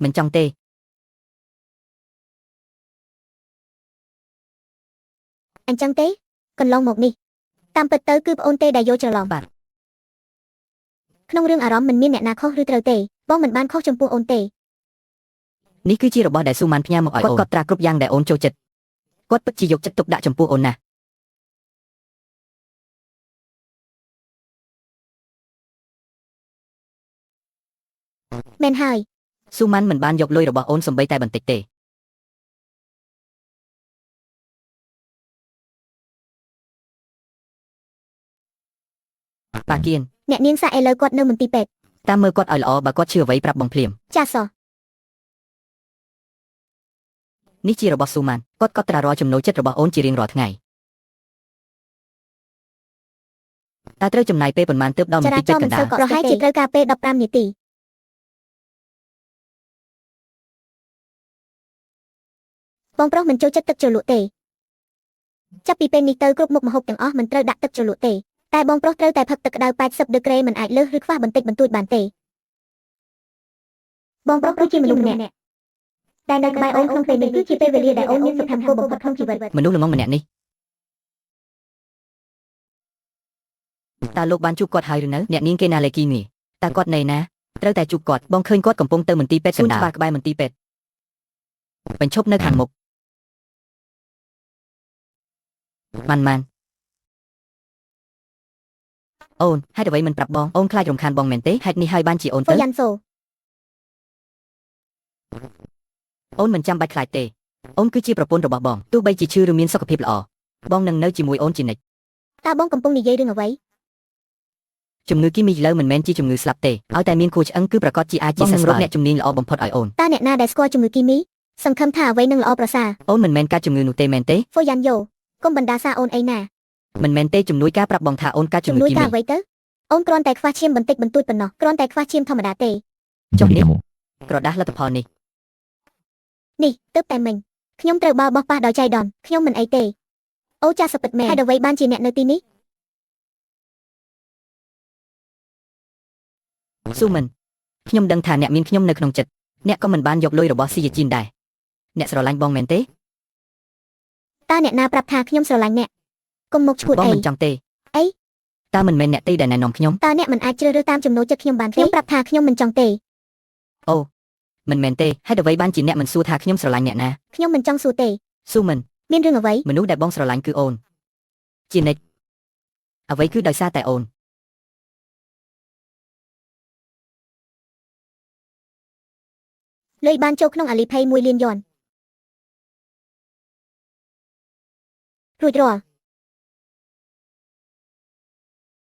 មិនចង់ទេ អញ្ចឹងទេកន្លងមកនេះតាមពិតទៅគឺប្អូនទេដែលយល់ច្រឡំ បាទ ក្នុងរឿងអារម្មណ៍មិនមានអ្នកណាខុសឬត្រូវទេបងមិនបានខុសចំពោះអូនទេ នេះគឺជារបស់ដែលស៊ូម៉ាន់ផ្ញើមកឲ្យអូនគាត់កត់ត្រាគ្រប់យ៉ាងដែលអូនចូលចិត្តគាត់ពិតជាយកចិត្តទុកដាក់ចំពោះអូនណាស់ មែនហើយ ស៊ូម៉ាន់មិនបានយកលុយរបស់អូនសំបីតែបន្តិចទេប៉ាគៀន អ្នកនាងសាក់ឥឡូវគាត់នៅមន្ទីរពេទ្យ តាមមើលគាត់ឲ្យល្អបើគាត់ឈឺអ្វីប្រាប់បងភ្លាម ចាសោះ នេះជារបស់ស៊ូម៉ាន់គាត់កត់ត្រារាល់ចំណូលចិត្តរបស់អូនជារៀងរាល់ថ្ងៃតើត្រូវចំណាយពេលប៉ុន្មានទើបដល់ម ច ន្ រា ទីរពេទ្យកណ្ដាល ចរណ៍មិនសូវកក់ប្រហែលជាត្រូវការពេល15នាទីបងប្រុសមិនចូលចិត្តទឹកជ្រលក់ទេចាប់ពីពេលនេះទៅគ្រប់មុខម្ហូបទាំងអស់មិនត្រូវដាក់ទឹកជ្រលក់ទេតែបងប្រុសត្រូវតែផឹកទឹកក្តៅ80ដឺក្រេមិនអាចលើសឬខ្វះបន្តិចបន្តួចបានទេបងប្រុសគឺជាមនុស្សម្នាក់ដែលនៅក្បែរអូនក្នុងពេលនេះគឺជាពេលវេលាដែលអូនមានសុភមង្គលបំផុតក្នុងជីវិត មនុស្សល្ងងម្នាក់នេះតើលោកបានជួបគាត់ហើយឬនៅអ្នកនាងគេណាលេគីនេះតើគាត់នៅណាត្រូវតែជួបគាត់បងឃើញគាត់កំពុងទៅមន្ទីរពេទ្យកណ្ដាលក្បែរមន្ទីរពេទ្យបញ្ឈប់នៅខាងមុខម៉ាន់ម៉ាន់អូនហេតុអ្វីមិនប្រាប់បងអូនខ្លាចរំខានបងមែនទេហេតុនេះហើយបានជាអូនទៅ ហ្វូយ៉ាន់សូ អូនមិនចាំបាច់ខ្លាចទេអូនគឺជាប្រពន្ធរបស់បងទោះបីជាឈឺឬមានសុខភាពល្អបងនឹងនៅជាមួយអូនជានិច្ច តើបងកំពុងនិយាយរឿងអ្វី ជំងឺគីមីលើមិនមែនជាជំងឺស្លាប់ទេឲ្យតែមានខួរឆ្អឹងគឺប្រកាសជាអាចជាសះស្បើយអ្នកជំនាញល្អបំផុតឲ្យអូន តើអ្នកណាដែលស្គាល់ជំងឺគីមីសង្ឃឹមថាអ្វីនឹងល្អប្រសើរ អូនមិនមែនកើតជំងឺនោះទេមែនទេ ហ្វូយ៉ាន់យ៉ូកុំបណ្ដាសាអូនអីណា មិនមែនទេជំនួយការប្រាប់បងថាអូនកើតជំ ជំនួយ ងឺគីមី ការអ្វីទៅអូនគ្រាន់តែខ្វះឈាមបន្តិចបន្តួចប៉ុណ្ណោះគ្រាន់តែខ្វះឈាមធម្មតាទេ ចុះនេះក្រដាសលទ្ធផលនេះ នេះទើបតែមិញខ្ញុំត្រូវបាល់បោះប៉ះដោយចៃដន្យខ្ញុំមិនអីទេអូចាសពិតមែនហេតុអ្វីបានជាអ្នកនៅទីនេះ ស៊ូមិនខ្ញុំដឹងថាអ្នកមានខ្ញុំនៅក្នុងចិត្តអ្នកក៏មិនបានយកលុយរបស់ស៊ីយជីនដែរអ្នកស្រឡាញ់បងមែនទេ តើអ្នកណាប្រាប់ថាខ្ញុំស្រឡាញ់អ្នកកុំមកឈួត បង អី មិនចង់ទេ អី តើមិនមែនអ្នកទេដែលណែនាំខ្ញុំ តើអ្នកមិនអាចជ្រើសរើសតាមចំណូលចិត្តខ្ញុំបានទេខ្ញុំប្រាប់ថាខ្ញុំមិនចង់ទេ មិនមែនទេហេតុអ្វីបានជាអ្នកមិនសួរថាខ្ញុំស្រឡាញ់អ្នកណា ខ្ញុំមិនចង់សួរទេ ស៊ូមិន មានរឿងអ្វី មនុស្សដែលបងស្រឡាញ់គឺអូនជានិច្ចអ្វីគឺដោយសារតែអូន លុយបានចូលក្នុងអាលីផេ1លានយ៉នរួចរាល់